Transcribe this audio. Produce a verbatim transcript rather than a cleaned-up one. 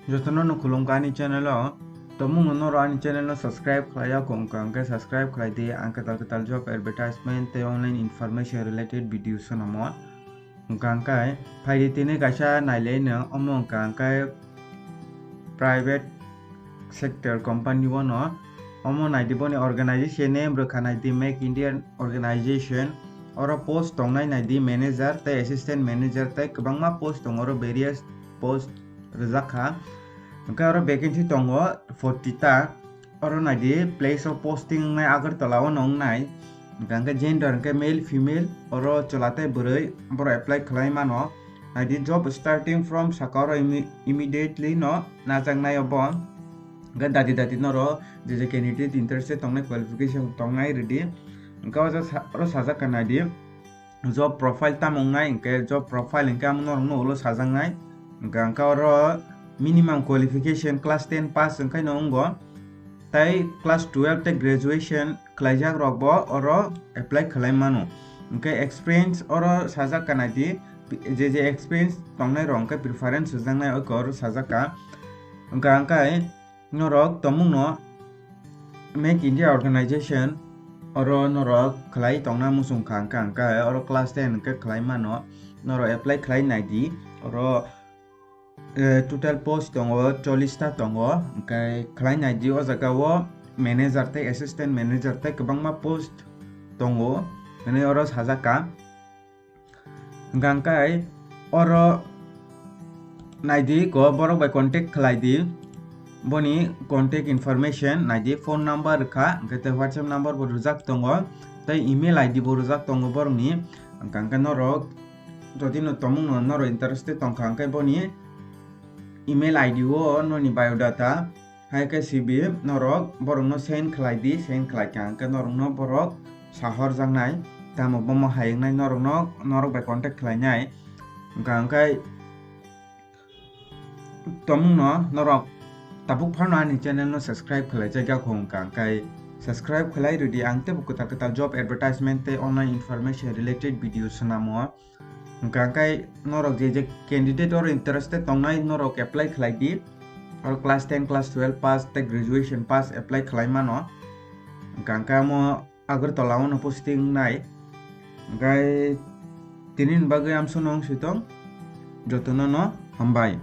Jotono no khulumkha ani channel o. Tomung no noro ani channel no subscribe khlai ya kho wngkha, hwnkhe subscribe khlai di, ang kwtal kwtal job advertisement tei online information related video swnamo. Hwnkha hwnkhe phaidi tini kaisa nailai no, omo hwnkha hwnkhe private sector company o no. Omo naidi boni organization name rwkha naidi Make Indian Organization. Oro post tongnai naidi manager tei assistant manager tei kwbangma post tongo, oro various post rijak kha. Hwnkhe oro vacancy tongo forty ta. Oro naidi place of posting wngnai Agartala o no wngnai. Hwnkhe gender hwnkhe male female, oro chwla tei bwrwi borok apply khlai mano. Naidi job starting from saka oro imme-, immediately no najaknai obo. Hwnkhe dati dati noro je je candidate interested tongnai, qualification tongnai rwdi. Hwnkhe o jaga sa-, oro sajak kha naidi. Job profile tamo wngnai, hwnkhe job profile hwnkhe amo norokno ulo sajaknai. Hwnkhe hwnkhe oro minimum qualification class ten pass hwnkhe no wngo, tei class twelve tei graduation khlaijak rok bo oro apply khlai mano. Hwnkhe experience oro sajak kha naidi, je je experience tongnai rok hwnkhe preference rwjaknai oko oro sajak kha. Hwnkhe hwnkhe norok tomungno Make India Organization oro norok khlai tongna muchung kha, hwnkha hwnkhe oro class ten hwnkhe khlai mano, norok apply khlai naidi. Oro, eh, total post tongo chollish ta tongo, hwnkhe khlai naidi. O jaga o manager tei assistant manager tei kwbangma post tongo hwnwi oro sajak kha. Hwnkha hwnkhe oro naidi ko borok bai contact khlai di. Boni contact information naidi, phone number rwkha, hwnkhe tei WhatsApp number bo rwjak tongo, tei email I D bo rwjak tongo borokni. Hwnkha hwnkhe norok jodi no tomungno norok interested tongkha hwnkhe boni email I D o noni biodata hai khe C V norok borokno send khlai di, send khlai kha hwnkhe norokno borok sahorjaknai, tamo bomo hai wngnai norokno, norok bai contact khlainai. Hwnkha hwnkhe tomungno norok tabuk phano ani channel no subscribe khlaijak ya kho, hwnkha hwnkhe subscribe khlai rwdi, ang teibo kwtal kwtal job advertisement tei online information related video swnamo. Hwnkha hwnkhe norok je je candidate oro interested tongnai, norok apply khlai di. Oro class ten, class twelve pass tei graduation pass apply khlai mano. Hwnkha hwnkhe amo Agartala o no posting wngnai. Hwnkhe tini ni bagwi amsono wng swi tong, jotono no hambai.